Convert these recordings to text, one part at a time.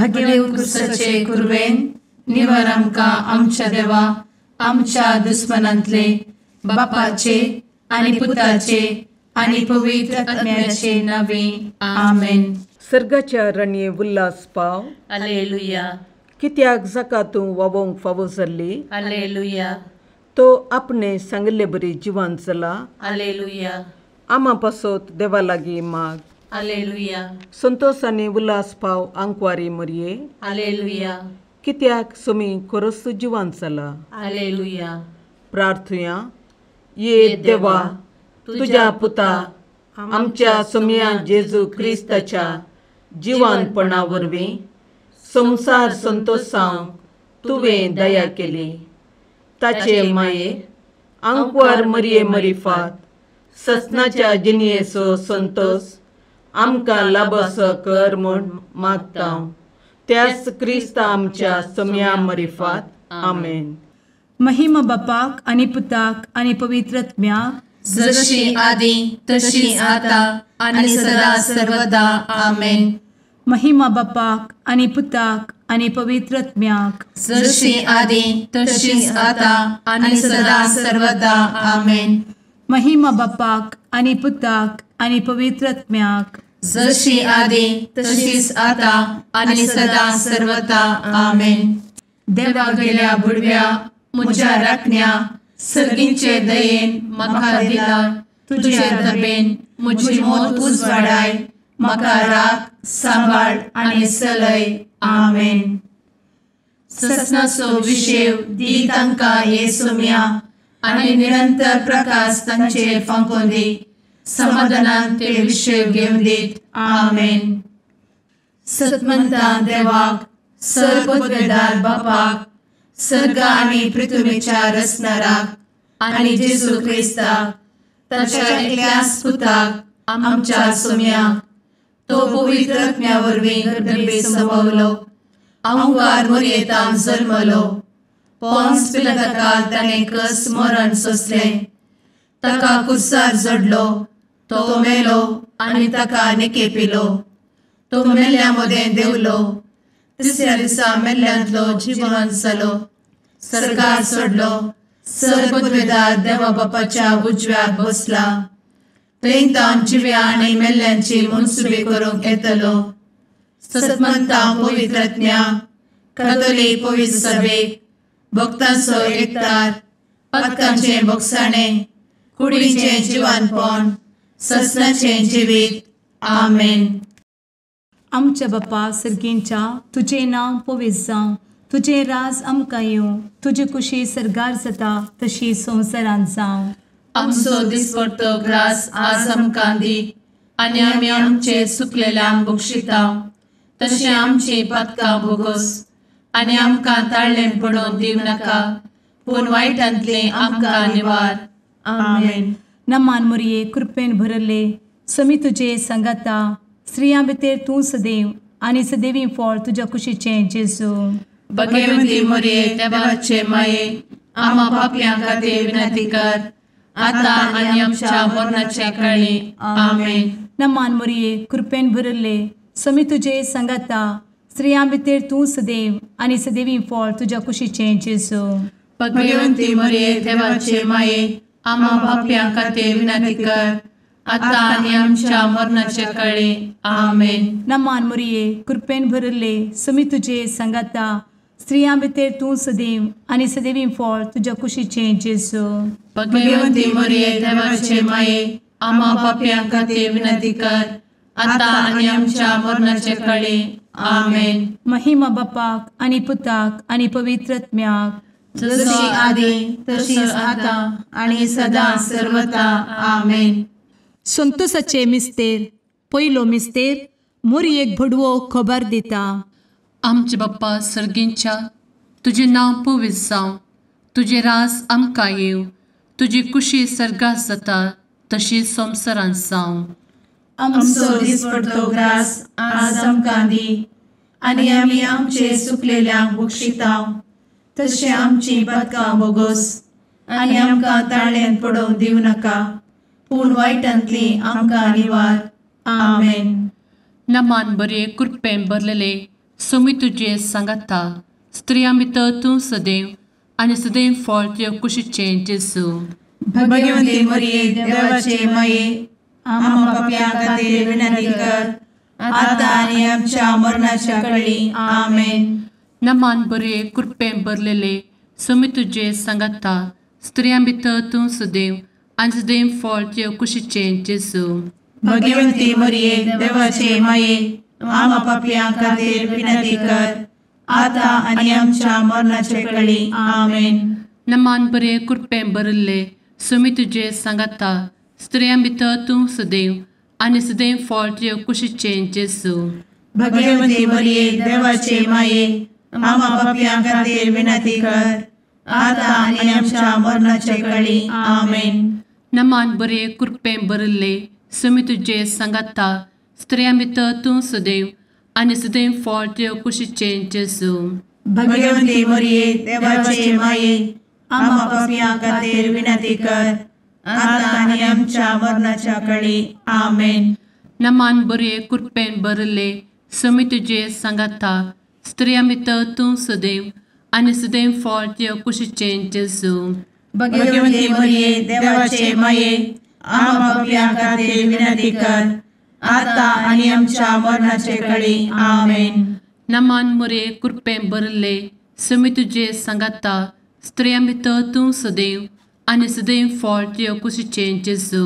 भगेवन क्रिस्ताचे कुरवेन निवार आमकां आमच्या देवा आमच्या दुस्मनांतले बापाचे आनी पुताचे आनी पवित्र आत्म्याचे नावे आमेन. सर्गाच्या रणये उल्हास पाव. हालेलुया. कित्याक जाका तूं वावोंक फावो जाल्ली. हालेलुया. तो आपणे सांगिल्ले बरी जिवान जाला. हालेलुया. आमा पासत देवा लागीं माग. हालेलुया. संतोष आनी उल्हास पाव आंकवारी मरये. हालेलुया. कित्याक सोमी खरोच जिवान जाला. हालेलुया. प्रार्थुया. ये देवा तुज्या पुता आमच्या सोमया जेजू क्रिस्ताच्या जिवानपणा वरवीं संवसार संतोषांक तुवें दया केली. ताचे माये आंकवार मरये मरिफात ससनाच्या जिणयेचो संतोष आमकां लाभसो कर म्हूण मागता त्याच क्रिस्ता आमच्या सोमया मरिफात. आमेन. महिमा बापाक आनी पुताक आनी पवित्र आत्म्याक, जशी आदी तशी आता आनी सदा सर्वदा. आमेन. महिमा बापाक आनी पुताक आनी पवित्र आत्म्याक, जशी आदी तशी आता आनी सदा सर्वदा. आमेन. महिमा बापाक आनी पुताक आनी पवित्र आत्म्याक, जशी आदी तशीच आता आनी सदा सर्वदा. आमेन. देवा गेल्या बुडव्या म्हज्या राखण्या सर्गींचे दयेन म्हाका दिला तुजे दबेन म्हजी मोत उजवाडाय म्हाका राख सांबाळ आनी सलय. आमेन. ससनाचो विशेव दी तांकां हे सोम्या आनी निरंतर प्रकाश तांचेर फांकोवन दी. समाधानान ते विशेव घेवन दीत. आमेन. सतमंता देवाक सर्वपदवेदार बापाक सर्ग आनी पृथ्वीच्या रचणाराक आनी जेजू क्रिस्ताक ताच्या एकल्याच पुताक आमच्या सोम्याक तो पवित्र आत्म्या वरवीं गर्भे संभवलो आंकार मोरयेतान जल्मलो पोन्स पिलाताकाल ताणें कस मरण सोंसलें ताका कुर्सार जडलो तो मेलो आनी ताका निकेपिलो तो मेल्ल्या मदें देंवलो तिसऱ्या दिसा मेल्ल्यांतलो जिवन जालो सर्गार सोडलो सर्वपदवेदार देवा बापाच्या उजव्याक बसला थंय तावन जिव्या आनी मेल्ल्यांची मनसुबी करूंक येतलो. सतमंता पवित्र आत्म्या कातोलीक पवित्र सभेक भक्तांचो एकतार पातकांचें भोगसाणें कुडीचें जिवानपण ससनाचें जिवीत. आमेन. आमच्या बापा सर्गींच्या तुजें नांव पवित्र जावं, तुजें राज आमकां येवं, तुजी कुशी सर्गार जाता तशी संवसारांत जावं. आमचो दिसपडतो ग्रास आज आमकां दी आनी आमी आमचे सुकलेल्यांक बक्षिता तशें आमची पातकां भोगोस आनी आमकां ताळ्ळें पडोवन दिवं नाका पूण वायटांतलें आमकां निवार. आमेन. नमान मोरये कृपेन भरले समी तुजे सांगाता स्त्रियां भितर तूं सदैव आनी सदैवी फळ तुज्या कुशीचें जेजू. भगवंती मोरये देवाचे माये आमा पापयां खातीर विनंती कर आता आनी आमच्या मरणाच्या काळी. आमेन. नमान मोरये कृपेन भरले समी तुजे सांगाता स्त्रियां भितर तूं सदैव आनी सदैवी फळ तुज्या कुशीचें जेजू. भगवंती मोरये देवाचे माये आमा पापयां खातीर विनंती कर आता आनी आमच्या मरणाच्या काळी. आमेन. नमान मोरये कृपेन भरले समी तुजे सांगाता स्त्रियां भितर तूं सदैव आनी सदैवी फळ तुज्या कुशीचें जेजू. भगवंती मोरये देवाचे माये आमा पापयां खातीर विनंती कर आता आनी आमच्या मरणाच्या काळी. आमेन. महिमा बापाक आनी पुताक आनी पवित्र आत्म्याक, जशी आदी तशीच आता आनी सदा सर्वता. आमेन. संतोषाचे मिस्तेर पयलो मिस्तेर मोरयेक भडवो खबर दिता. आमचे बाप्पा सर्गींच्या तुजें नांव पवित्र जावं, तुजें राज आमकां येवं, तुजी कुशी सर्गात जाता तशी संवसारांत जावं. आमचो दिसपडतो ग्रास आज आमकां दी आनी आमी आमचे सुकलेल्यांक बक्षिता तशें आमची पातकां भोगोस आनी आमकां ताळ्ळेंत पडोवंक दिवं नाका पूण वायटांतली आमकां निवार. आमेन. नमान बरे कृपेन भरलेले सोमी तुजे सांगाता, स्त्रियां भितर तूं सदैव आनी सदैव फळ तुज्या कुशीचें जेजू। भगवती मरिये देवाचे माये, आम्हा पाप्यां खातीर विनंती कर, आता आनी आमच्या मरणाच्या कळी। आमेन। नमान बरे कृपेन भरलेले, सोमी तुजे सांगाता, स्त्रियां भितर तूं सदैव आनी सदैव फळ तुज्या कुशीचें जेजू। भगवती मरिये देवाचे माये, आम्हा पाप्यां खातीर विनंती कर, आता आनी आमच्या मरणाच्या कळी। आमेन। नमान बरे कृपेन भरलेले, सोमी तुजे सांगाता, स्त्रियां भितर तूं सदैव आनी सदैव फळ तुज्या कुशीचें जेजू। भगवती मरिये देवाचे माये, आम्हा पाप्यां खातीर विनंती कर, आता आनी आमच्या मरणाच्या कळी। आमेन। नमान बरे कृपेन भरलेले, सोमी तुजे सांगाता, स्त्रियां भितर तूं सदैव आनी सदैव फळ तुज्या कुशीचें जेजू। भगवती मरिये देवाचे माये, आम्हा पाप्यां खातीर विनंती कर, आता आनी आमच्या मरणाच्या कळी। आमेन। नमान बरे कृपेन भरलेले, सोमी तुजे सांगाता, स्त्रियां भितर तूं सदैव आनी सदैव फळ तुज्या कुशीचें जेजू। भगवती मरिये देवाचे माये, आम्हा पाप्यां खातीर विनंती कर, आता आनी आमच्या मरणाचे कळी। आमेन। नमान मरिये कृपेन भरलेले, सोमी तुजे सांगाता, स्त्रियां भितर तूं सदैव आनी सदैव फळ तुज्या कुशीचें जेजू।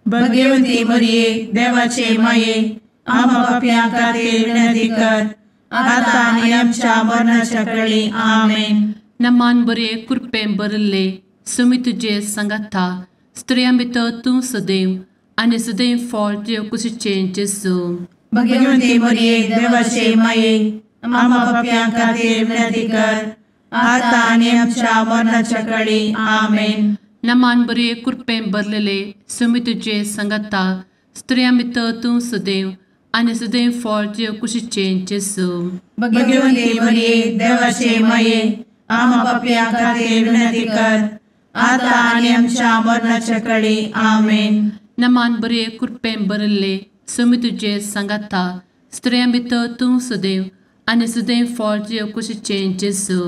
भगवती मरिये देवाचे माये, आम्हा पाप्यां खातीर विनंती कर, आता आनी आमच्या मरणाच्या कळी। आमेन। नमान बरे कृपेन भरलेले, सोमी तुजे सांगाता, स्त्रियां भितर तूं सदैव आनी सदैव फळ तुज्या कुशीचें जेजू। भगवती मरिये देवाचे माये, आम्हा पाप्यां खातीर विनंती कर, आता आनी आमच्या मरणाच्या कळी। आमेन। नमान बरे कृपेन भरलेले, सोमी तुजे सांगाता, स्त्रियां भितर तूं सदैव आनी सदैव फळ तुज्या कुशीचें जेजू। भगवती मरिये देवाचे माये, आम्हा पाप्यां खातीर विनंती कर, आता आनी आमच्या मरणाच्या कळी। आमेन। नमान बरे कृपेन भरलेले, सोमी तुजे सांगाता, स्त्रियां भितर तूं सदैव आनी सदैव फळ तुज्या कुशीचें जेजू।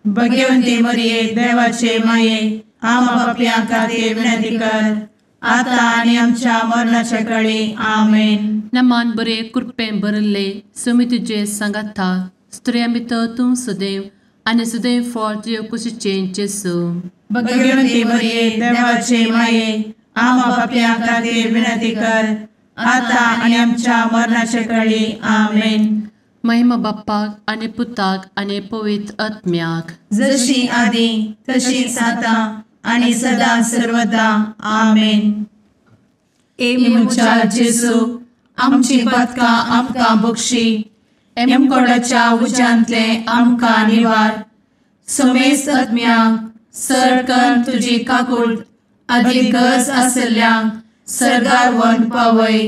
भगवती मरिये देवाचे माये, आम्हा पाप्यां खातीर विनंती कर, आता आनी आमच्या मरणाच्या कळी। आमेन। नमान बरे कृपेन भरलेले, सोमी तुजे सांगाता, स्त्रियां भितर तूं सदैव आनी सदैव फळ तुज्या कुशीचें जेजू। भगवती मरिये देवाचे माये, आम्हा पाप्यां खातीर विनंती कर, आता आनी आमच्या मरणाच्या कळी। आमेन। महिमा बाप्पाक आनी पुताक आनी पवित्र आत्म्याक, जशी आदी तशीच आता आनी सदा सर्वदा। आमेन। ए म्हज्या जेजू, आमची पातकां आमकां बक्षी, एमकोडाच्या उज्यांतले आमकां निवार, समेस्त आत्म्यांक सरकन तुजी काकूट आदी गरज आशिल्ल्यांक सर्गार व्हरून पावय।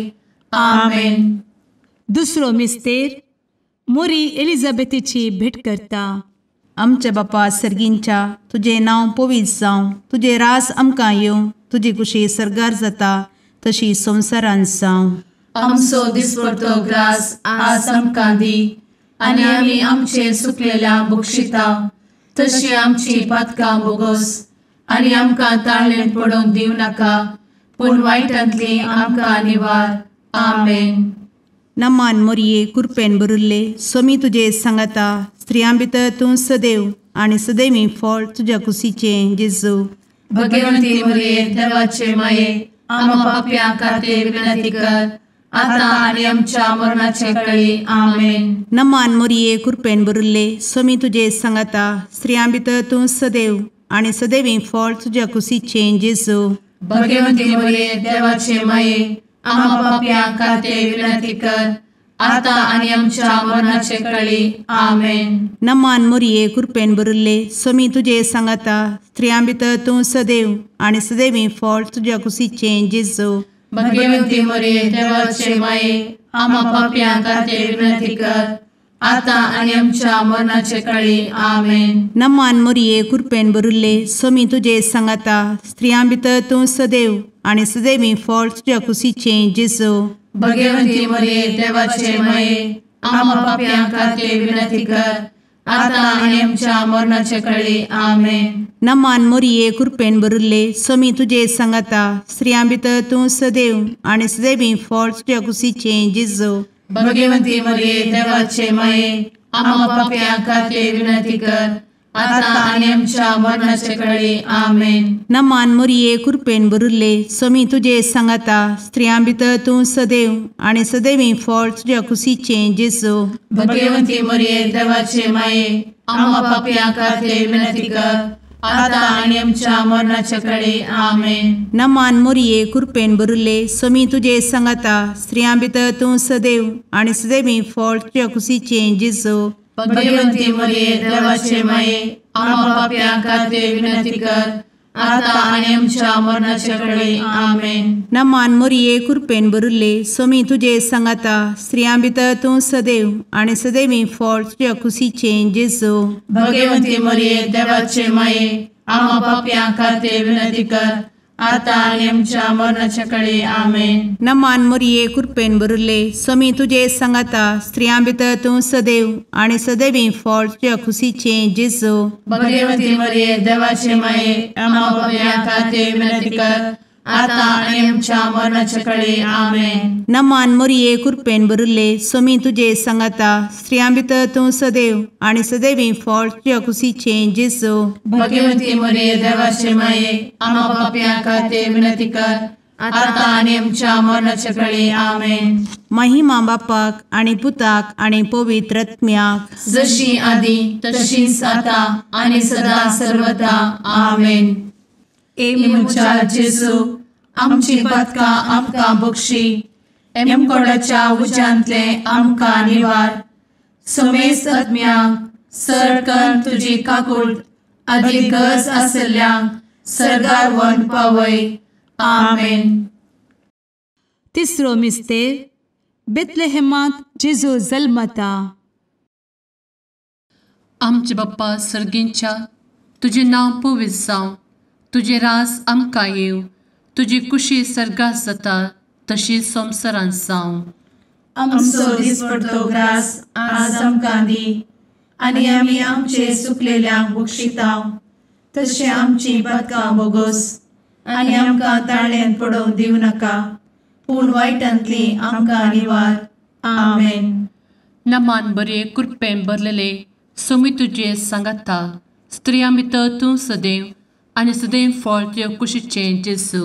आमेन। दुसरो मिस्तेर मोरी एलिझाबेथीची भेट करता। आमच्या बापा सर्गींच्या, तुजें नांव पवित्र जावं, तुजें रास आमकां येवं, तुजी कुशी सर्गार जाता तशी संवसारांत जावं। आमचो दिसपडतो ग्रास आज आमकां दी, आनी आमी आमचे सुकलेल्या बक्षिता तशी आमची पातकां बोगोस, आनी आमकां ताळेन पडोवंक दिवं नाका, पूण वायटांतली आमकां निवार। आमेन। नमान मोरये कृपेन भरिल्ले, सोमी तुजे सांगाता, स्त्रियां भितर तूं सदैव आनी सदैवी फळ तुज्या कुशीचें जेजू। भगवती मोरये देवाचे माये, आम्हा पाप्यां खातीर विनंती कर, आता आनी आमच्या मरणाचे कळी। आमेन। नमान मोरये कृपेन भरिल्ले, सोमी तुजे सांगाता, स्त्रियां भितर तूं सदैव आनी सदैवी फळ तुज्या कुशीचें जेजू। भगवती मोरये देवाचे माये, आम्हा पाप्यां खातीर विनंती कर, आता आनी आमच्या मरणाचे कळी। आमेन। नमान मोरये कृपेन भरिल्ले, सोमी तुजे सांगाता, स्त्रियां भितर तूं सदैव आनी सदैवी फळ तुज्या कुशीचें जेजू। भगवती मोरये देवाचे माये, आम्हा पाप्यां खातीर विनंती कर, आता आनी आमच्या मरणाचे कळी। आमेन। नमान मोरये कृपेन भरिल्ले, सोमी तुजे सांगाता, स्त्रियां भितर तूं सदैव आनी सदैवी फळ तुज्या कुशीचें जेजू। भगवती मोरये देवाचे माये, आमा पापयां खातीर विनंती कर आतां आनी आमच्या मरणाचे कळी. आमेन. नमान मोरये कृपेन भरिल्ले स्वामी तुजे सांगाता, स्त्रियां भितर तूं सदैव आनी सदैवी फळ तुज्या कुशीचें जेजू. भगवंती मरिये देवाचे माये आमा पापयां खातीर विनंती कर आतां आनी आमच्या मरणाचे कळी. आमेन. नमान मोरये कृपेन भरिल्ले स्वामी तुजे सांगाता, स्त्रियां भितर तूं सदैव आनी सदैवी फळ तुज्या कुशीचें जेजू. भगवंती मरिये देवाचे माये आमा पापयां खातीर विनंती कर आतां आनी आमच्या मरणाचे कळी. आमेन. नमान मोरये कृपेन भरिल्ले स्वामी तुजे सांगाता, स्त्रियां भितर तूं सदैव आनी सदैवी फळ तुज्या कुशीचें जेजू. भगवंती मरिये देवाचे माये आमा पापयां खातीर विनंती कर आतां आनी आमच्या मरणाचे कळी. आमेन. नमान मोरये कृपेन भरिल्ले स्वामी तुजे सांगाता, स्त्रियां भितर तूं सदैव आनी सदैवी फळ तुज्या कुशीचें जेजू. भगवंती मरिये देवाचे माये आमा पापयां खातीर विनंती कर आतां आनी आमच्या मरणाचे कळी. आमेन. नमान मोरये कृपेन भरिल्ले स्वामी तुजे सांगाता, स्त्रियां भितर तूं सदैव आनी सदैवी फळ तुज्या कुशीचें जेजू. भगवंती मरिये देवाचे माये आमा पापयां खातीर विनंती कर आतां आनी आमच्या मरणाचे कळी. आमेन. नमान मोरये कृपेन भरिल्ले स्वामी तुजे सांगाता, स्त्रियां भितर तूं सदैव आनी सदैवी फळ तुज्या कुशीचें जेजू. भगवंती मरिये देवाचे माये आमा पापयां खातीर विनंती कर आतां आनी आमच्या मरणाचे कळी. आमेन. महिमा बापाक आनी पुताक आनी पवित्र आत्म्याक, जशी आदी तशीच आतां आनी सदा सर्वदा. आमेन. ए म्हज्या जेजू आमची पातकां आमकां बक्षी, एमकोडाच्या उज्यांतले आमकां निवार, समेस्त आत्म्यांक सरकन तुजी काकूट आदी गरज आसल्ल्यांक सर्गार व्हरून पावय. आमेन. तिसरो मिस्तेर बेथलेहेमांत जेजू जल्मता. आमचे बाप्पा सर्गींच्या, तुजें नांव पवित्र जावं, तुजें राज आमकां येवं, तुजी कुशी सर्गात जाता तशी संवसारांत जावं. आमचो दिसपडतो ग्रास आज आमकां दी आनी आमी आमचे सुकलेल्यांक बक्षिता तशें आमची पातकां बोगोस आनी आमकां ताळ्यान पडोवंक दिवं नाका, पूण वायटांतली आमकां निवार. आमेन. नमान बरे कृपेन भरलेले स्वामी तुजे सांगाता, स्त्रियां भितर तूं सदैव आनी सदैव फळ तुज्या कुशीचें जेजू.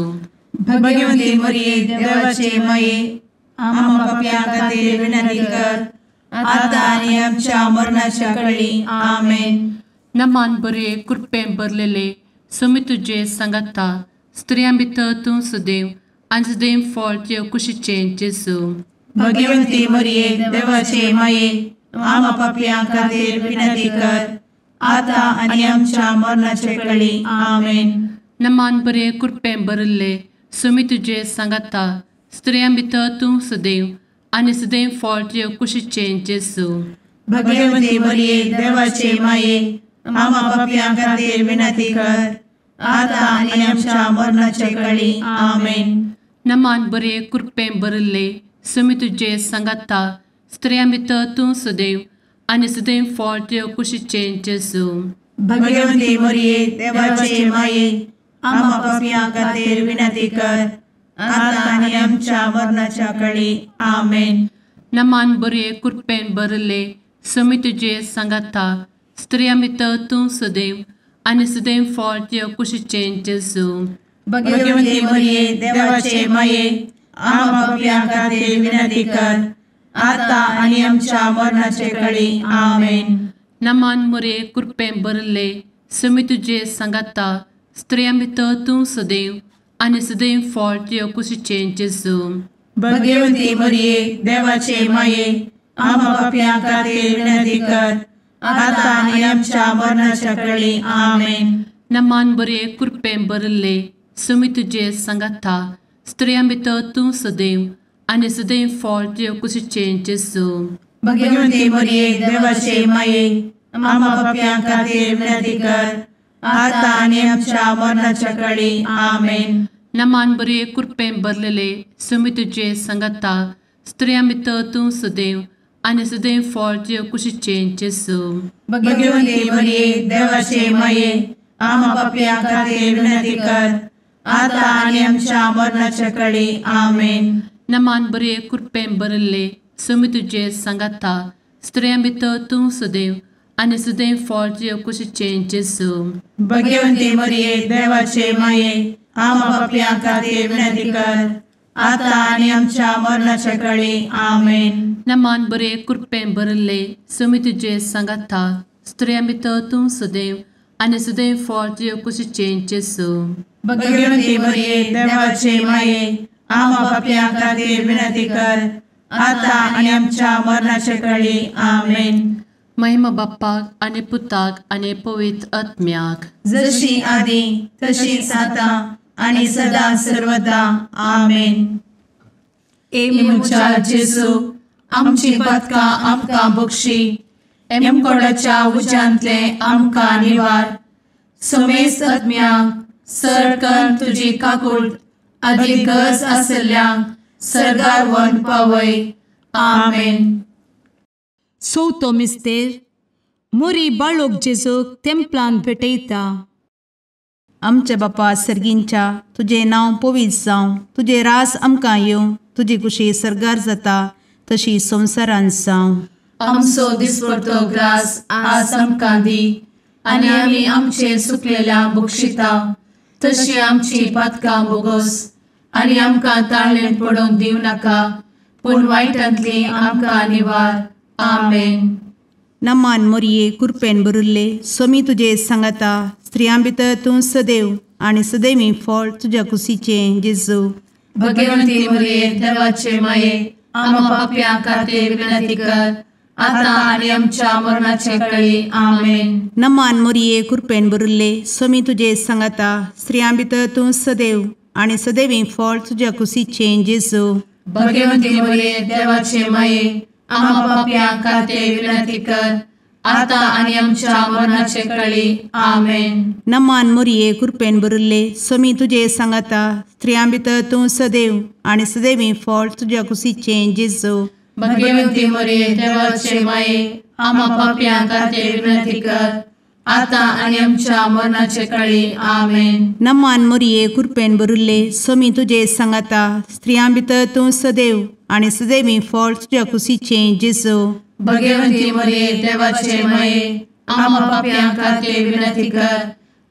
भगवंती मरिये देवाचे माये आमा पापयां खातीर विनंती कर आतां आनी आमच्या मरणाच्या कळी. आमेन. नमान बरे कृपेन भरलेले स्वामी तुजे सांगाता, स्त्रियां भितर तूं सदैव आनी सदैव फळ तुज्या कुशीचें जेजू. भगवंती मरिये देवाचे माये आमा पापयां खातीर विनंती कर आतां आनी आमच्या मरणाचे कळी. आमेन. नमान बरे कृपेन भरिल्ले स्वामी तुजे सांगाता, स्त्रियां भितर तूं सदैव आनी सदैव फळ तुज्या कुशीचें जेजू. भगवंती मरिये देवाचे माये आमा पापयां खातीर विनंती कर आतां आनी आमच्या मरणाचे कळी. आमेन. नमान बरे कृपेन भरिल्ले स्वामी तुजे सांगाता, स्त्रियां भितर तूं सदैव आनी सदैव फळ तुज्या कुशीचें जेजू. भगवंती मरिये देवाचे माये आमा पापयां खातीर विनंती कर आतां आनी आमच्या मरणाच्या कळी. आमेन. नमान बरे कृपेन भरिल्ले स्वामी तुजे सांगाता, स्त्रियां भितर तूं सदैव आनी सदैव फळ तुज्या कुशीचें जेजू. भगवंती मरिये देवाचे माये आमा पापयां खातीर विनंती कर आतां आनी आमच्या मरणाचे कळी. आमेन. नमान मोरे कृपेन भरिल्ले स्वामी तुजे सांगाता, स्त्रियां भितर तूं सदैव आनी सदैव फळ तुज्या कुशीचें जेजू. भगवंती मरिये देवाचे माये आमा पापयां खातीर विनंती कर आतां आनी आमच्या मरणाच्या कळी. आमेन. नमान बरे कृपेन भरिल्ले स्वामी तुजे सांगाता, स्त्रियां भितर तूं सदैव आनी सदैव फळ तुज्या कुशीचें जेजू. भगवंती मरिये देवाचे माये आमा पापयां खातीर विनंती कर आतां आनी आमच्या मरणाच्या कळी. आमेन. नमान बरे कृपेन भरलेले स्वामी तुजे सांगाता, स्त्रियां भितर तूं सदैव आनी सदैव फळ तुजे कुशीचें जेजू. भगवंती मरिये देवाचे माये, आमा पापयां खातीर विनंती कर, आतां आनी आमच्या मरणाच्या कळी. आमेन. नमान बरे कृपेन भरिल्ले, स्वामी तुजे सांगाता, स्त्रियां भितर तूं सदैव आनी सदैव फळ तुजे कुशीचें जेजू. भगवंती मरिये देवाचे माये, आमा पापयां खातीर विनंती कर, आतां आनी आमच्या मरणाच्या कळी. आमेन. नमान बरे कृपेन भरिल्ले, स्वामी तुजे सांगाता, स्त्रियां भितर तूं सदैव आनी सदैव फळ तुजे कुशीचें जेजू. भगवंती मरिये देवाचे माये, आमा पापयां खातीर विनंती कर, आतां आनी आमच्या मरणाच्या कळी. आमेन. महिमा बाप्पाक आनी पुताक आनी पवित्र आत्म्याक, जशी आदी तशीच आतां आनी सदा सर्वदा. आमेन. ए म्हज्या जेजू, आमची पातकां आमकां बक्षी, एमकोडाच्या उज्यांतले आमकां निवार, समेस्त आत्म्यांक सरकन तुजी काकूट आदी गरज आसल्ल्यांक सर्गार व्हरून पावय. आमेन. चवथो मिस्तेर. मोरी बाळोक जेजूक तेंपलान भेटयता. आमच्या बापा सर्गींच्या, तुजें नांव पवित्र जावं, तुजें राज आमकां येवं, तुजी कुशी सर्गार जाता तशी संवसारांत जावं. आमचो दिसपडतो ग्रास आज आमकां दी, आनी आमी आमचे सुकलेल्या बक्षिता तशी आमची पातकां बोगोस, आनी आमकां ताळेन पडोवंक दिवं नाका, पूण वायटांतली आमकां निवार. आमेन. नमान मोरये कुरपेन भरिल्ले, स्वामी तुजे सांगाता, स्त्रियां भितर तूं सदैव आनी सदैवी फळ तुज्या कुशीचें जेजू. भगवंती मरिये देवाचे माये, आमा पापयां खातीर विनंती कर, आतां आनी आमच्या मरणाचे कळी. आमेन. नमान मोरये कुरपेन भरिल्ले, स्वामी तुजे सांगाता, स्त्रियां भितर तूं सदैव आनी सदैवी फळ तुज्या कुशीचें जेजू. भगवंती मरिये देवाचे माये, आमा पापयां खातीर विनंती कर, आतां आनी आमच्या मरणाचे कळी. आमेन. नमान मोरये कुरपेन भरिल्ले, स्वामी तुजे सांगाता, स्त्रियां भितर तूं सदैव आनी सदैवी फळ तुज्या कुशीचें जेजू. भगवंती मरिये देवाचे माये, आमा पापयां खातीर विनंती कर, आतां आनी आमच्या मरणाचे कळी. आमेन. नमान मोरये कुरपेन भरिल्ले, स्वामी तुजे सांगाता, स्त्रियां भितर तूं सदैव आनी सदैवी फळ तुज्या कुशीचें जेजू. भगवंती मरिये देवाचे माये, आमा पापयां खातीर विनंती कर,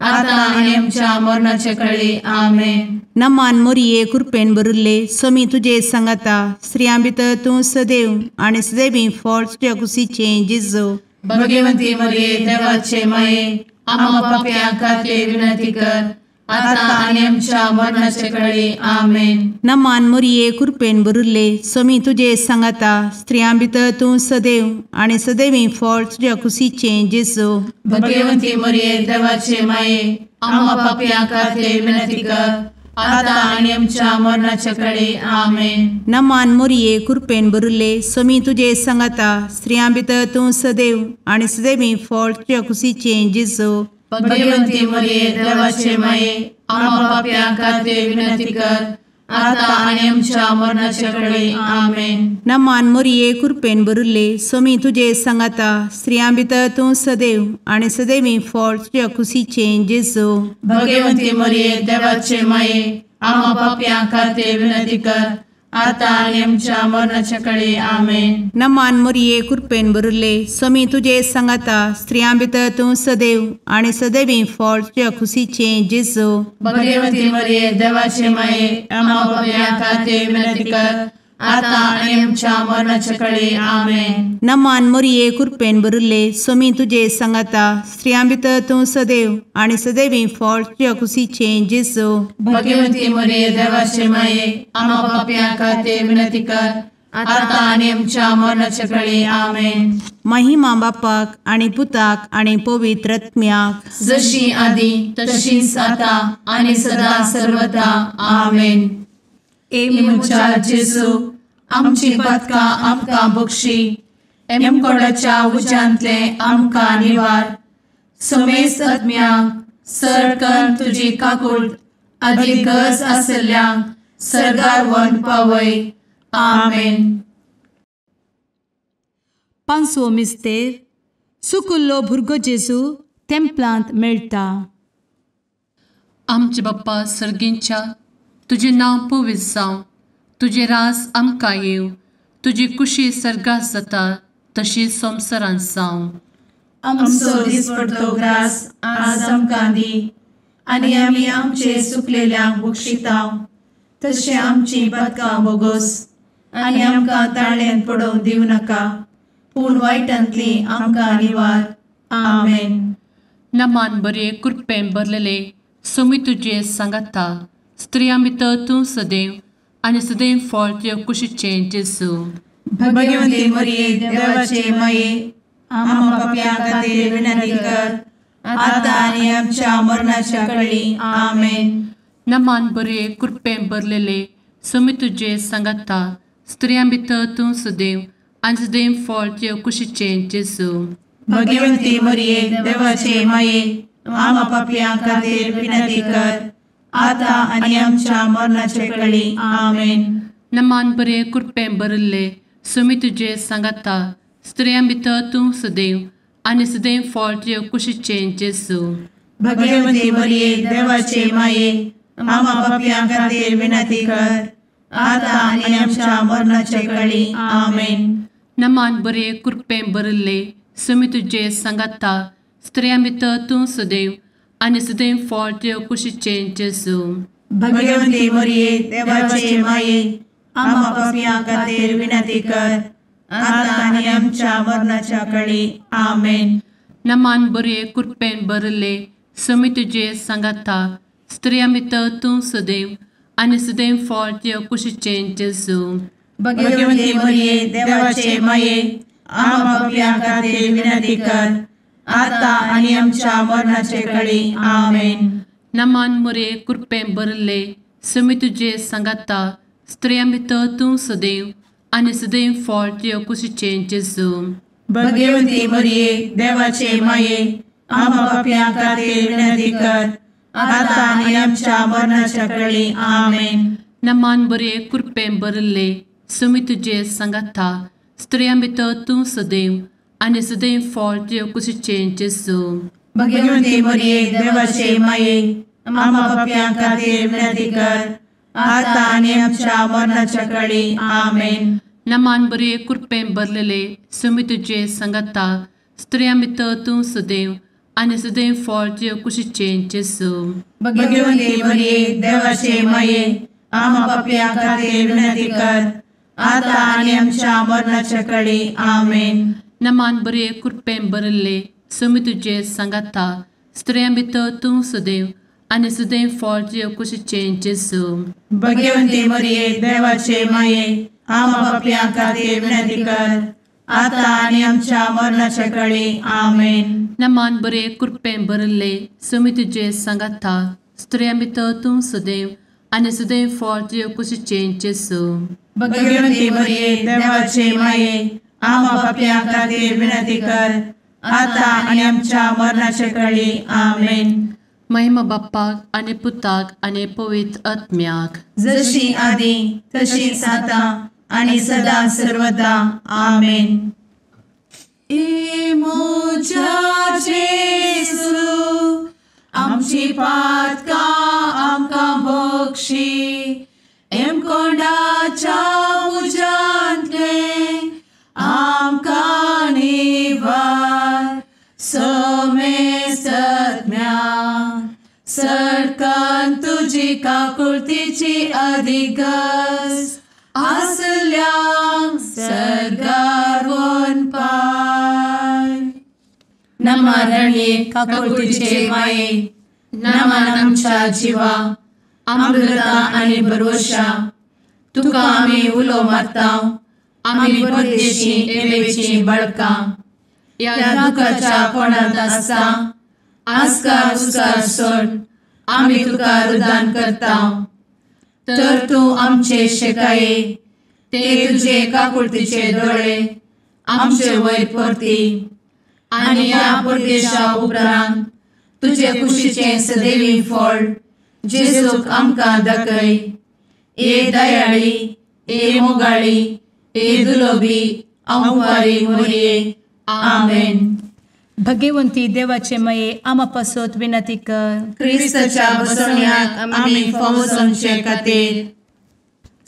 आतां आनी आमच्या मरणाचे कळी. आमेन. नमान मोरये कुरपेन भरिल्ले, स्वामी तुजे सांगाता, स्त्रियां भितर तूं सदैव आनी सदैवी फळ तुज्या कुशीचें जेजू. भगवंती मरिये देवाचे माये, आमा पापयां खातीर विनंती कर, आतां आनी आमच्या मरणाचे कळी. आमेन. नमान मोरये कुरपेन भरिल्ले, स्वामी तुजे सांगाता, स्त्रियां भितर तूं सदैव आनी सदैवी फळ तुज्या कुशीचें जेजू. भगवंती मरिये देवाचे माये, आमा पापयां खातीर विनंती कर, आतां आनी आमच्या मरणाचे कळी. आमेन. नमान मोरये कुरपेन भरिल्ले, स्वामी तुजे सांगाता, स्त्रियां भितर तूं सदैव आनी सदैवी फळ तुज्या कुशीचें जेजू. भगवंती मरिये देवाचे माये, आमा पापयां खातीर विनंती कर, आतां आनी आमच्या मरणाचे कळी. आमेन. नमान मोरये कुरपेन भरिल्ले, स्वामी तुजे सांगाता, स्त्रियां भितर तूं सदैव आनी सदैवी फळ तुज्या कुशीचें जेजू. भगवंती मरिये देवाचे माये, आमा पापयां खातीर विनंती कर, आतां आनी आमच्या मरणाचे कळी. आमेन. नमान मोरये कुरपेन भरिल्ले, स्वामी तुजे सांगाता, स्त्रियां भितर तूं सदैव आनी सदैवी फळ तुज्या कुशीचें जेजू. भगवंती मरिये देवाचे माये, आमा पापयां खातीर विनंती कर, आतां आनी आमच्या मरणाचे कळी. आमेन. नमान मोरये कुरपेन भरिल्ले, स्वामी तुजे सांगाता, स्त्रियां भितर तूं सदैव आनी सदैवी फळ तुज्या कुशीचें जेजू. भगवंती मरिये देवाचे माये, आमा पापयां खातीर विनंती कर, आतां आनी आमच्या मरणाचे कळी. आमेन. महिमा बापाक आनी पुताक आनी पवित्र आत्म्याक, जशी आदी तशीच आतां आनी सदा सर्वदा. आमेन. ए म्हज्या जेजू, आमची पातकां आमकां बक्षी, एमकोडाच्या उज्यांतले आमकां निवार, समेस्त आत्म्यांक सरकन तुजी काकूट आदी गरज आसल्ल्यांक सर्गार व्हरून पावय. आमेन. पांचवो मिस्तेर सुकुल्लो भुरगो जेजू तेंपलांत मेळटा. आमचे बाप्पा सर्गींच्या, तुजें नांव पवित्र जावं, तुजें राज आमकां येवं, तुजी कुशी सर्गात जाता तशी संवसारांत जावं. आमचो दिसपडतो ग्रास आज आमकां दी आनी आमी आमचे सुकलेल्यांक बक्षिता तशें आमची पातकां बोगोस आनी आमकां ताळ्यांत पडोवंक दिवं नाका, पूण वायटांतली आमकां निवार. आमेन. नमान बरे कृपेन भरलेले सोमी तुजे सांगाता, स्त्रियां भितर तूं सदैव आनी सदैव फळ तुजे कुशीचें जेजू. भगवंती मरिये देवाचे माये, आम्हा पाप्यां खातीर विनंती कर आतां आनी आमच्या मरणाच्या कळी. आमेन. नमान बरे कृपेन भरलेले सोमी तुजे सांगाता, स्त्रियां भितर तूं सदैव आनी सदैव फळ तुजे कुशीचें जेजू. भगवंती मरिये देवाचे माये, आम्हा पाप्यां खातीर विनंती कर आतां आनी आमच्या मरणाच्या कळी. आमेन. नमान बरे कृपेन भरिल्ले सोमी तुजे सांगाता, स्त्रियां भितर तूं सदैव आनी सदैव फळ तुजे कुशीचें जेजू. भगवंती मरिये देवाचे माये, आम्हा पाप्यां खातीर विनंती कर आतां आनी आमच्या मरणाच्या कळी. आमेन. नमान बरे कृपेन भरिल्ले सोमी तुजे सांगाता, स्त्रियां भितर तूं सदैव आनी सदैव फळ तुजे कुशीचें जेजू. भगवंती मरिये देवाचे माये, आम्हा पाप्यां खातीर विनंती कर आतां आनी आमच्या मरणाच्या कळी. आमेन. नमान बरे कृपेन भरिल्ले सोमी तुजे सांगाता, स्त्रियां भितर तूं सदैव आनी सदैव फळ तुजे कुशीचें जेजू. भगवंती मरिये देवाचे माये, आम्हा पाप्यां खातीर विनंती कर आतां आनी आमच्या मरणाचे कळी. आमेन. नमान मरिये कृपेन भरिल्ले सोमी तुजे सांगाता, स्त्रियां भितर तूं सदैव आनी सदैव फळ तुजे कुशीचें जेजू. भगवंती मरिये देवाचे माये, आम्हा पाप्यां खातीर विनंती कर आतां आनी आमच्या मरणाच्या कळी. आमेन. नमान बरे कृपेन भरिल्ले सोमी तुजे सांगाता, स्त्रियां भितर तूं सदैव आनी सदैव फळ तुजे कुशीचें जेजू. भगवंती मरिये देवाचे माये, आम्हा पाप्यां खातीर विनंती कर आतां आनी आमच्या मरणाच्या कळी. आमेन. नमान बरे कृपेन भरलेले सोमी तुजे सांगाता, स्त्रियां भितर तूं सदैव आनी सदैव फळ तुजे कुशीचें जेजू. भगवंती मरिये देवाचे माये, आम्हा पाप्यां खातीर विनंती कर आतां आनी आमच्या मरणाच्या कळी. आमेन. नमान बरे कृपेन भरिल्ले सोमी तुजे सांगाता, स्त्रियां भितर तूं सदैव आनी सदैव फळ तुजे कुशीचें जेजू. भगवंती मरिये देवाचे माये, आम्हा पाप्यां खातीर विनंती कर आतां आनी आमच्या मरणाच्या कळी. आमेन. नमान बरे कृपेन भरिल्ले सोमी तुजे सांगाता, स्त्रियां भितर तूं सदैव आनी सदैव फळ तुजे कुशीचें जेजू. भगवंती मरिये देवाचे माये, आम्हा पाप्यां खातीर विनंती कर आतां आनी आमच्या मरणाच्या कळी. आमेन. महिमा बाप्पाक आनी पुताक आनी पवित्र आत्म्याक, जशी आदी तशीच आतां आनी सदा सर्वदा. आमेन. ए म्हज्या जेजू, आमची पातकां आमकां बक्षी, एमकोंडाच्या उज्यांतलें आमकां निवार, समेस्तज्ञा सरकान तुजी काकुळतीची अधिगस आसल्यांक सर्गार वनपाय. नमरणे काकुळतीचे माये, नमन आमच्या जिवा, अमृता आनी भरवशा, तुका आमी उलो मारता, आमी परदेशी एवेची बळकां, ह्या दुखाच्या कोणांत आसता आस्कार उस्कार सोड आमी तुका रुदान करता, तर तूं आमचे शेकाये ते तुजे काकुळतीचे दोळे आमचे वयर परती आनी ह्या परदेशा उपरांत तुजे कुशीचें सदैवी फळ जेजूक आमकां दाखय. ए दयाळी, ए मोगाळी, ए दुलोबी आंवकारी मोरये. आमेन. भगवंती देवाचे माये आमा पासत विनंती कर. क्रिस्ताच्या बसवण्याक आमी फावो जावचे खातीर.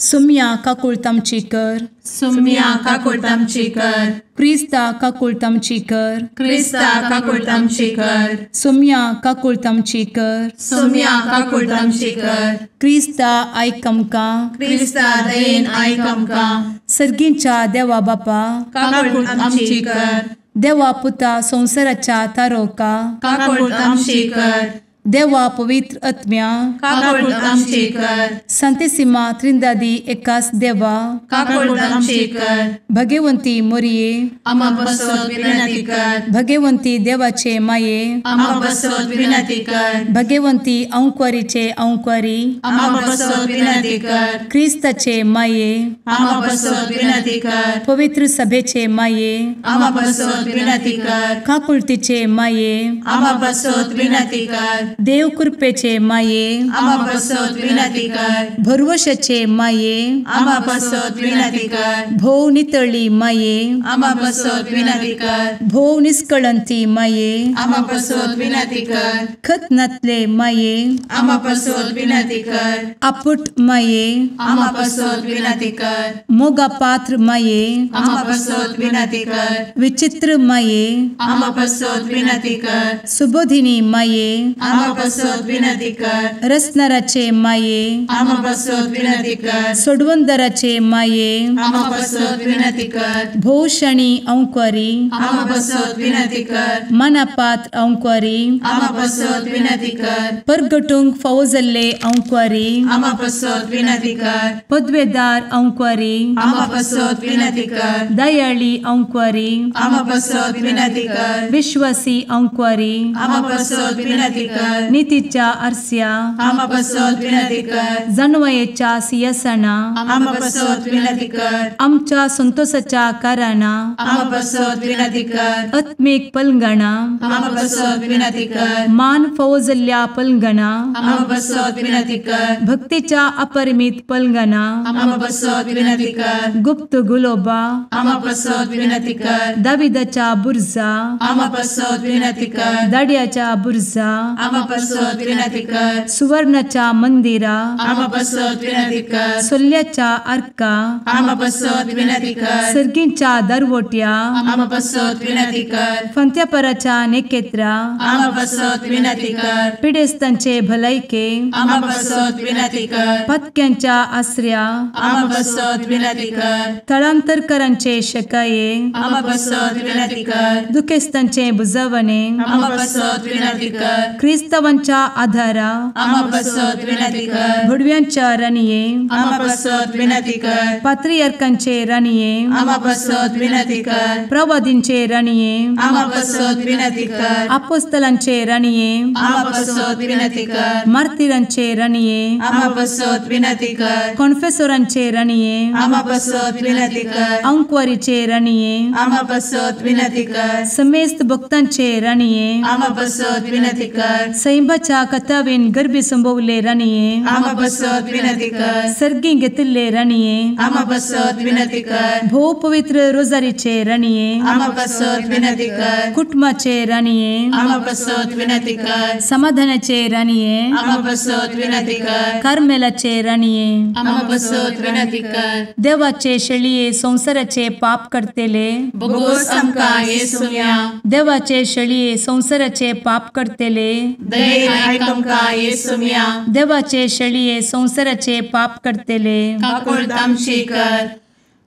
सुम्या काकुळट आमची कर. सुम्या काकुळट आमची कर. क्रिस्ता काकुळट आमची कर. क्रिस्ता काकुळट आमची कर. सुम्या काकुळट आमची कर. सुम्या काकुळट आमची कर. क्रिस्ता आयक आमकां. क्रिस्ता दयेन आयक आमकां. सर्गींच्या देवा बापा काकुळट आमची कर. देवा पुता संवसाराच्या तारोका काकुळट आमची कर. देवा पवित्र आत्म्या काकुळट आमची कर. संतेसिमा त्रिंदादी एकास देवा काकुळट आमची कर. भगवंती मोरये आमा पासत विनंती कर. भगवंती देवाचे माये आमा पासत विनंती कर. भगवंती अंकुरीचे अंकुरी आमा पासत विनंती कर. क्रिस्ताचे माये आमा पासत विनंती कर. पवित्र सभेचे माये आमा पासत विनंती कर. काकुळतीचे माये आमा पासत विनंती कर. देव कृपेचे माये आमा पासत विनंती कर. भरवशाचे माये आमा पासत विनंती कर. भोव नितळी माये आमा पासत विनंती कर. भोव निष्कळंती माये आमा पासत विनंती कर. खत नातले माये आमा पासत विनंती कर. आपुट माये आमा पासत विनंती कर. मोगा पात्र माये आमा पासत विनंती कर. विचित्र माये आमा पासत विनंती कर. सुबोधिनी माये आमा पासत विनंती कर. रसनाराचे माये आमा पासत विनंती कर. सोडवंदराचे माये आमा पासत विनंती कर. भोवशणी अंकुरी आमा पासत विनंती कर. मनापात्र अंकुरी आमा पासत विनंती कर. परगटूंक फावो जाल्ले अंकुरी आमा पासत विनंती कर. पदवेदार अंकुरी आमा पासत विनंती कर. दयाळी अंकुरी आमा पासत विनंती कर. विश्वासी अंकुरी आमा पासत विनंती कर. नितीच्या आरस्या आमा पासत विनंती कर. जानवयेच्या सिंहासना आमा पासत विनंती कर. आमच्या संतोषाच्या कारणा आमा पासत विनंती कर. आत्मीक पलंगणा आमा पासत विनंती कर. मान फावो जाल्ल्या पलंगणा आमा पासत विनंती कर. भक्तीच्या अपरिमित पलंगणा आमा पासत विनंती कर. गुप्त गुलोबा आमा पासत विनंती कर. दाविदाच्या बुर्जा आमा पासत विनंती कर. दाड्याच्या बुर्जा आमा पासत विनंती कर. सुवर्णाच्या मंदिरा आमा पासत विनंती कर. सोल्ल्याच्या आर्का आमा पासत विनंती कर. सर्गींच्या दरवट्या आमा पासत विनंती कर. फंत्यापराच्या नेकेत्रा आमा पासत विनंती कर. पिडेस्तांचे भलायके आमा पासत विनंती कर. पत्क्यांच्या आसऱ्या आमा पासत विनंती कर. थळांतरकरांचे शकाये आमा पासत विनंती कर. दुखेस्तांचे बुजवणे आमा पासत विनंती कर. क्रिस्तावांच्या आधारा आमा पासत विनंती कर. भुडव्यांच्या राणये आमा पासत विनंती कर. पात्रियार्कांचे राणये आमा पासत विनंती कर. प्रवादींचे राणये आमा पासत विनंती कर. आपोस्तलांचे राणये आमा पासत विनंती कर. मार्तिरांचे राणये आमा पासत विनंती कर. कॉन्फेसोरांचे राणये आमा पासत विनंती कर. अंकुवारीचे राणये आमा पासत विनंती कर. समेस्त भक्तांचे राणये आमा पासत विनंती कर. सैंबाच्या कथावेन गर्भी संभवले राणये आमा पासत विनंती कर. सर्गी घेतिल्ले राणये आमा पासत विनंती कर. भोव पवित्र रोजारीचे राणये आमा पासत विनंती कर. कुटुंबाचे राणये आमा पासत विनंती कर. समाधानाचे राणये आमा पासत विनंती कर. कार्मेलाचे राणये आमा पासत विनंती कर. देवाचे शेळये संवसाराचे पाप करतेले बोगोस आमकां येसुम्या देवाचे शेळये संवसाराचे पाप करतेले दयेन आयक आमकां येसुम्या देवाचे शेळये संवसाराचे पाप करतेले काकुळट आमची कर.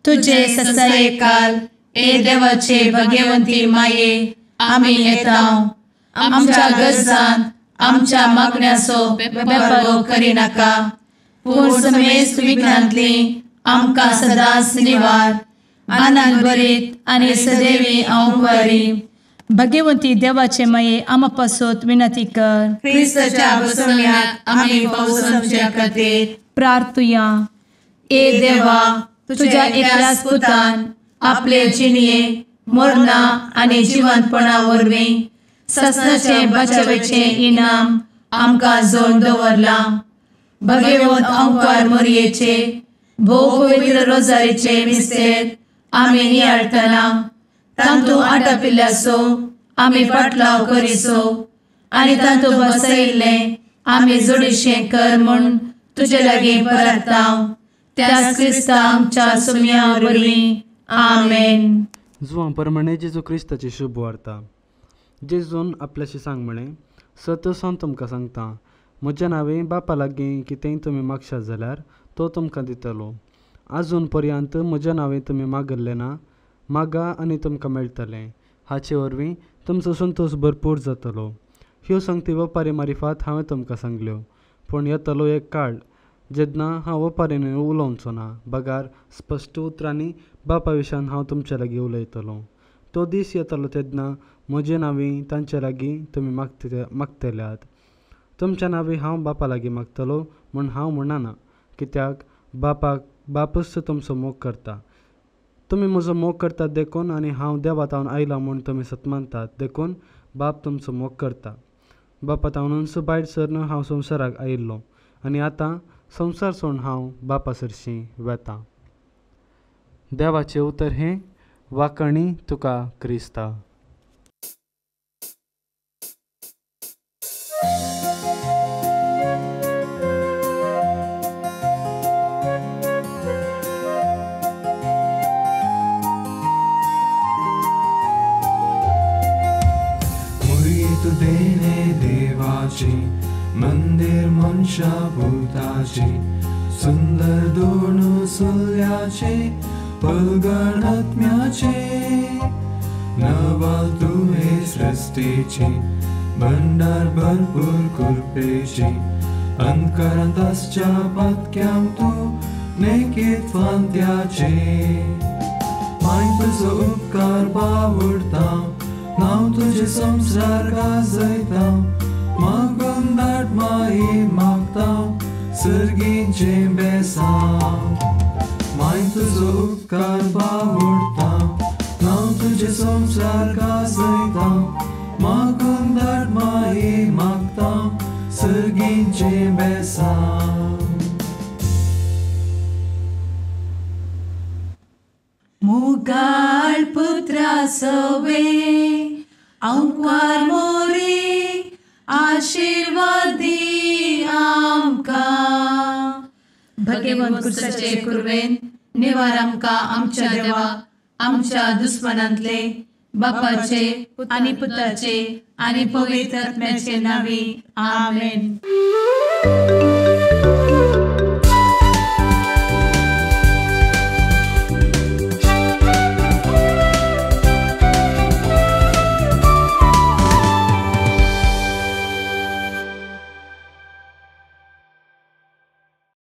तुझे ससायेकाल ए देवाचे भगवंती माये आमी येता आमच्या गरजान आमच्या मागण्याचो बेपारो करिनाका पूण समेस्त विघ्नांतली आमकां सदांच निवार आनंद भरीत आनी सदैवी अंकुरी. भगवंती देवाचे माये आमा पासत विनंती कर. क्रिस्ताच्या बसवण्याक आमी फावो जावचे खातीर प्रार्थुया. ए देवा तुझ्या एकल्याच पुतान आपले जिणये मरणा आनी जिवंतपणा वरवीं ससनाचें बचावेचें इनाम आमकां जोडून दवरलां. भगवंत अंकार मोरयेचे भोव पवित्र रोजारीचे मिस्तेर आमी नियाळटना तांतू आटापिल्ल्याचो आमी पाटलाव करिसो आनी तांतू बसयिल्लें आमी जोडीशें कर म्हूण तुजे लागीं परता त्याच क्रिस्ता आमच्या सुम्या वरवीं. आमेन. जुवां परमणे जेजू क्रिस्ताची शुभ वार्ता. जेजून आपल्याशी सांग म्हळें, सत हांव तुमकां सांगता, म्हज्या नांवे बापा लागीं कितेंय तुमी मागशात जाल्यार तो तुमकां दितलो. आजून पर्यंत म्हज्या नांवे तुमी मागल्लें ना, मागा आनी तुमकां मेळटलें. हाचे वरवीं तुमचो संतोश भरपूर जातलो. ह्यो सांगती वपारी मारिफात हांवें तुमकां सांगल्यो, पूण येतलो एक काळ जेन्ना हांव वपारींनी उलोवचो ना, बगार स्पश्ट उतरांनी बापा विशयान हांव तुमचे लागीं उलयतलो. तो दीस येतलो तेन्ना म्हजे नांवी तांचे लागीं तुमी मागतल्यात. तुमच्या नांवी हांव बापा लागीं मागतलो म्हूण हांव म्हणना, कित्याक बापाक बापूच तुमचो मोग करता. तुमी म्हजो मोग करतात देखून आनी हांव देवा तावन आयला म्हूण तुमी सत मानतात देखून बाप तुमचो मोग करता. बापा तावनूच भायर सरन हांव संवसाराक आयिल्लो आनी आतां संवसार सोडून हांव बापा सरशीं वेता. देवाचें उतर हें. वाकणी तुका क्रिस्ता. मंदिर मनशा भूताची सुंदर दोन सुल्याचे पलगण आत्म्याचे नवाल तुवे सृष्टीची भंडार भरपूर कृपेची अंतकरांत आसच्या पातक्यांक तूं नेकीत फांत्याचे. माय तुजो उपकार बावडता नांव तुजें संवसार गाजयता मागून धाड माई मागता सर्गीचें बेसांव. माय तुजो उपकार बावडता नांव तुजें संवसार गाजयता मागून धाड माई मागता सर्गीचें बेसांव. मुगाळ पुत्रा सवे आंकवार मोरे आशीर्वादी आमकां. भगवंत कुर्साचे कुर्वेन निवार आमकां आमच्या देवा आमच्या दुस्मनांतले बापाचे आनी पुताचे आनी पवित्र आत्म्याचे नांवी. आमेन.